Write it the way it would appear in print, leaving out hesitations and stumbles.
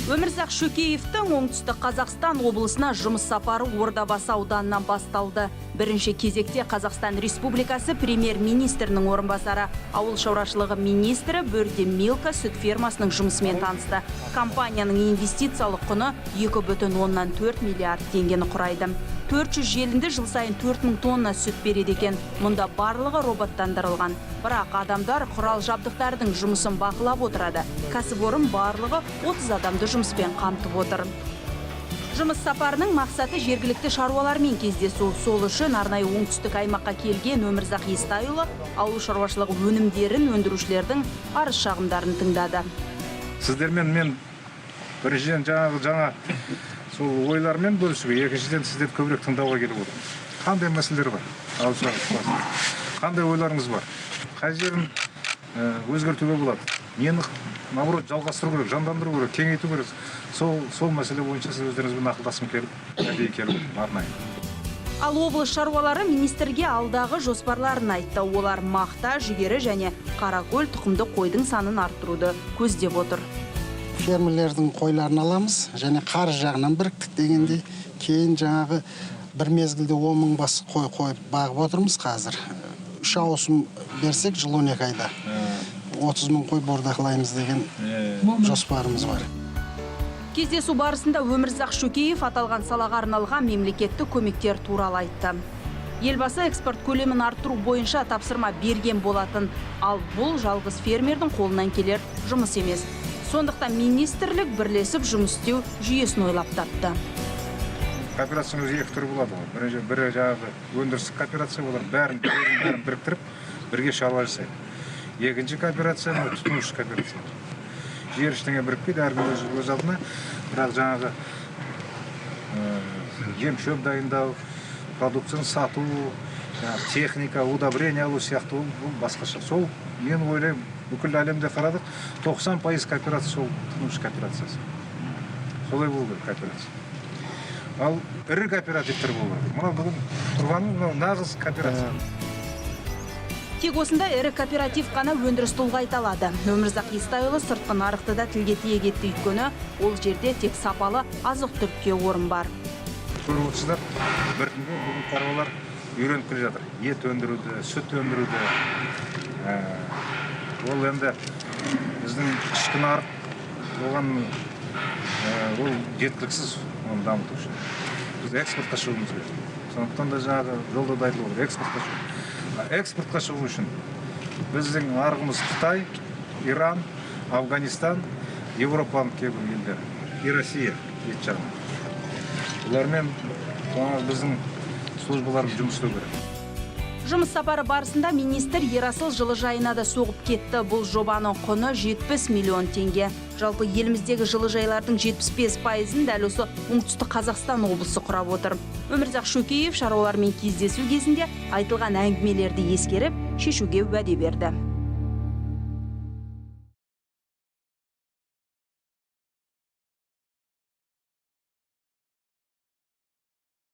Өмірзақ Шөкеевтің Оңтүстік Қазақстан облысына жұмыс сапары Ордабасы ауданынан басталды. Бірінші кезекте Қазақстан Республикасы премьер-министрінің орынбасары, ауыл шаруашылығы министрі Бөрте Милка сүт фермасының жұмысымен танысты. Компанияның инвестициялық құны 2,4 миллиард теңгені құрайды. 400 желінді жыл сайын 4000 тонна сүт береді екен. Мұнда барлығы роботтандырылған. Бірақ адамдар құрал жабдықтардың жұмысын бақылап отырады. Кәсіпорын барлығы 30 адамды жұмыспен қамтып отыр. Жұмыс сапарының мақсаты — жергілікті шаруалармен кездесу. Сол үшін арнайы оңтүстік аймаққа келген Өмірзақ Естайұлы ауыл шаруашылығы өнімдерін өндірушілердің арыз шағымдарын тыңдады. Сіздермен мен біріншіден жаңағы жаңа сол ойлармен бөлісуге, екіншіден, сіздерді көбірек тыңдауға келіп отырмыз. Қандай мәселелер бар ауыл шаруашылығы саласында, қандай ойларыңыз бар, қай жерін өзгертуге болады, нені, наоборот, жалғастыру керек, жандандыру керек, кеңейту керек, сол мәселе бойынша сіз өздеріңізбен ақылдасқым келіп, әдейі келіп отырмын арнайы. Ал облыс шаруалары министрге алдағы жоспарларын айтты. Олар мақта, жүгері және қаракөл тұқымды қойдың санын арттыруды көздеп отыр. Фермерлердің қойларын аламыз және қаржы жағынан біріктік дегендей, кейін жаңағы бір мезгілде 10 000 бас қой қойып бағып отырмыз. Қазір үш ауысым берсек, жыл 12 айда 30 000 қой бордақылаймыз деген жоспарымыз бар. Кездесу барысында Өмірзақ Шөкеев аталған салаға арналған мемлекеттік көмектер туралы айтты. Елбасы экспорт көлемін арттыру бойынша тапсырма берген болатын. Ал бұл жалғыз фермердің қолынан келер жұмыс емес. Сондықтан министрлік бірлесіп жұмыс істеу жүйесін ойлап тапты. Кооперацияның өзі екі түрі болады ғой. Бірінші, бірі жаңағы өндірістік кооперация, олар бәрін бәрін біріктіріп, бірге шаруа жасайды. Екінші кооперация мынау тұтынушы кооперация. Жер, ештеңе бірікпейді, әркім өз алдына, бірақ жаңағы жем шөп дайындау, продукцияны сату, жаңағы техника, удобрение алу сияқты, ол бұл басқаша. Сол мен ойлаймын, бүкіл әлемде қарадық, 90% кооперация сол тұтынушы кооперациясы. Солай болу керек кооперация. Ал ірі кооперативтер болу керек. Мынау бүгін тұрғаны мынау нағыз кооперация. Тек осындай ірі кооператив қана өндірісті ұлғайта алады. Өмірзақ Естайұлы сыртқы нарықты да тілге тиек етті, өйткені ол жерде тек сапалы азық түлікке орын бар. Көріп отырсыздар, біртіндеп бүгін шаруалар үйреніп келе жатыр ет өндіруді, сүт өндіруді. Ол енді біздің ішкі нарық оған ол жеткіліксіз. Оны дамыту үшін біз экспортқа шығуымыз керек. Сондықтан да жаңағы жолдауда айтылып отыр, экспортқа шығу. А экспортқа шығу үшін біздің нарығымыз Қытай, Иран, Афганистан, Европаның кейбір елдері и Россия ет жағынан. Бұлармен жаңағы біздің службаларымыз жұмыс істеу керек. Жұмыс сапары барысында министр Ерасыл жылыжайына да соғып кетті. Бұл жобаның құны 70 миллион теңге. Жалпы еліміздегі жылыжайлардың 75 пайызын дәл осы Оңтүстік Қазақстан облысы құрап отыр. Өмірзақ Шөкеев шаруалармен кездесу кезінде айтылған әңгімелерді ескеріп, шешуге уәде берді.